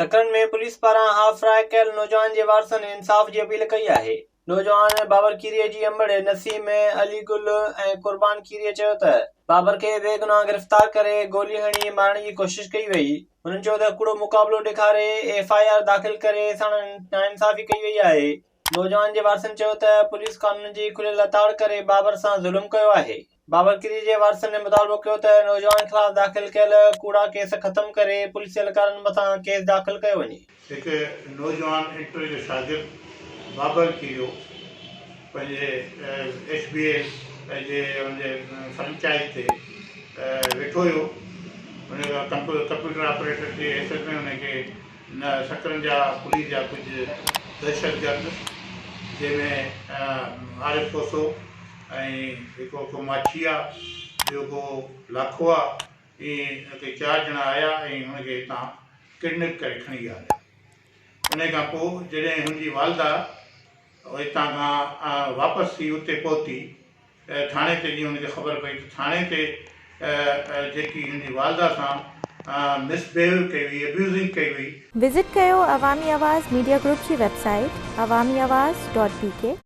Sakrand ۾ police پاران half fry ڪيل نوجوان جي وارثن انصاف جي اپيل ڪئي آهي. نوجوان بابر کيري جي امڙ نسيم، علي گل ۽ قربان کيري چيو ته بابر کي بيگناهه گرفتار ڪري گولي هڻي مارڻ جي ڪوشش ڪئي وئي. هنن چيو ته ڪوڙو مقابلو ڏيکاري ايف I R داخل ڪري ساڻن ناانصافي ڪئي وئي آهي. نوجوان جي وارثن چيو ته پوليس قانون جي کليل لتاڙ ڪري بابر سان ظلم ڪيو آهي. بابر ڪري جي وارثن مطالبو ڪيو ته نوجوان خلاف داخل ڪيل ڪوڙا ڪيس ختم ڪري پوليس اهلڪارن مٿان ڪيس داخل ڪيو وڃي. هڪ نوجوان انٽر جو شاگرد بابر ڪيريو پنهنجي ايڇ بي ايل جي ان جي فرنچائز تي ويٺو هيو ان ڪمپيوٽر آپريٽر جي حيثيت ۾ ان کي نه سڪرن جا پوليس جا ڪجهه دهشتگرد جنهن ۾ عارف کوسو ۽ هڪڙو ڪو ماڇي آ ٻيو ڪو لاکو آ ائين ڪي چار ڄڻا آيا ۽ هن کي هتان ڪڊنيپ ڪري کڻي ويا هليا انهي کان پوء جڏهن هن جي والده هتان کان واپس ٿي اتي پهتي ٿاڻي تي جيئن هن کي خبر پئي ته ٿاڻي تي جيڪي هن جي والده سان مس بهيو ڪئي وئي ابيوزنگ ڪئي وئي. وزٽ ڪيو عوامي آواز ميڊيا گروپ جي website Awami Awaz dot B K.